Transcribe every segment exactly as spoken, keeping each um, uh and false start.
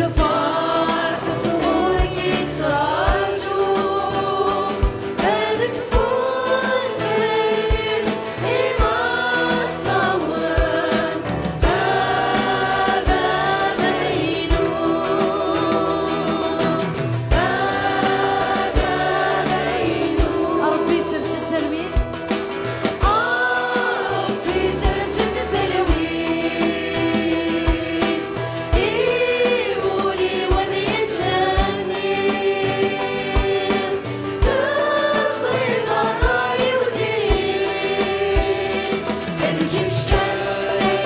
Lferḥ sɣur-k yettraǧu, ad kfun fell-i imeṭṭawen, a baba-inu, a baba-inu. A Ṛebbi, sers-d talwit. A Ṛebbi, sers-d talwit i wul-iw ad yetthenni. Teẓriḍ ṛṛay-iw din, d kečč kan ay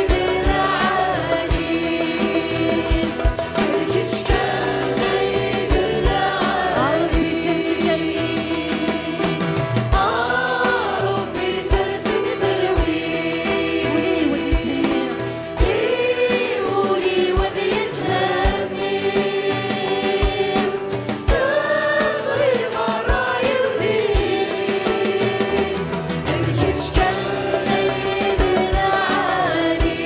d lɛali. D kečč kan ay d lɛali. A Ṛebbi, sers-d talwit. A Ṛebbi, sers-d talwit. I wul-iw ad yetthenni. I wul-iw ad yetthenni. Teẓriḍ ṛṛay-iw din, d kečč kan ay d lɛali.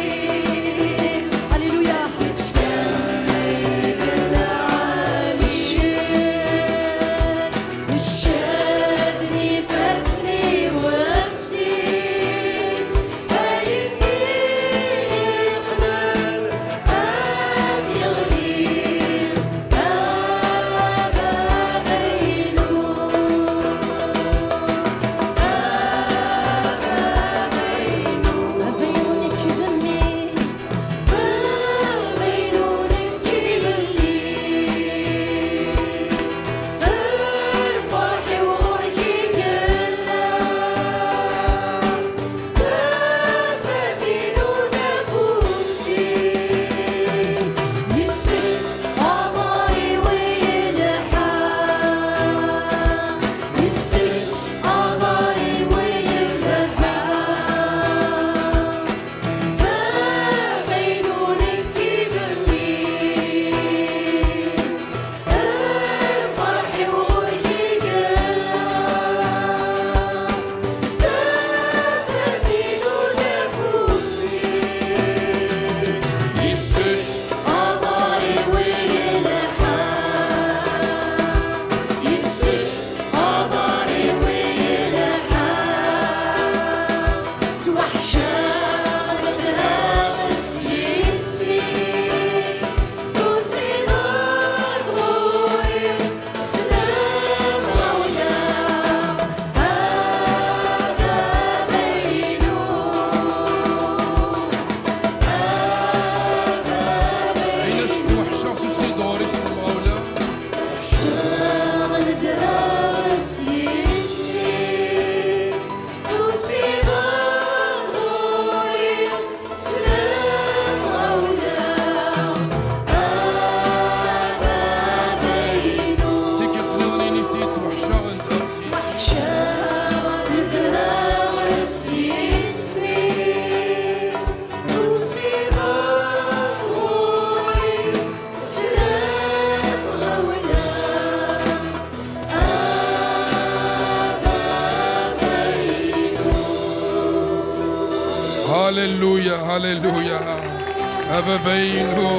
Alleluia. D kečč kan ay d lɛali. Ccaden ifassen-iw s sin, ayen i yeqnen ad yeɣli. A baba-inu, a baba-inu, a baba-inu, nekk d mmi. Baba-inu, nekk d mmi. Lferḥ-iw ɣur-k i yella. Tafat-inu d afus-iw. Yes-k aḍar-iw yelḥa. Yes-k aḍar-iw yelḥa. Baba-inu, nekk d mmi. Lferḥ-iw ɣur-k i yella. Tafat-inu d afus-iw. Yes-k aḍar-iw yelḥa. Yes-k aḍar-iw yelḥa. Ttwaḥcaɣ, nedheɣ s yisem-ik. Tusiḍ-d ɣur-i s lemɣawla, a baba-inu, a baba-inu. Ini-as: ttwaḥcaɣ, tusiḍ-d ɣur-i s lemɣawla. Ttwaḥcaɣ, nedheɣ s yisem-ik. Tusiḍ-d ɣur-i s lemɣawla, a baba-inu. Tikkelt nniḍen ini-t-id, ttwaḥcaɣ, nedheɣ s yisem-ik. Ttwaḥcaɣ, nedheɣ s yisem-ik. Tusiḍ-d ɣur-i s lemɣawla, a baba-inu. Halleluya, halleluya. A baba-inu.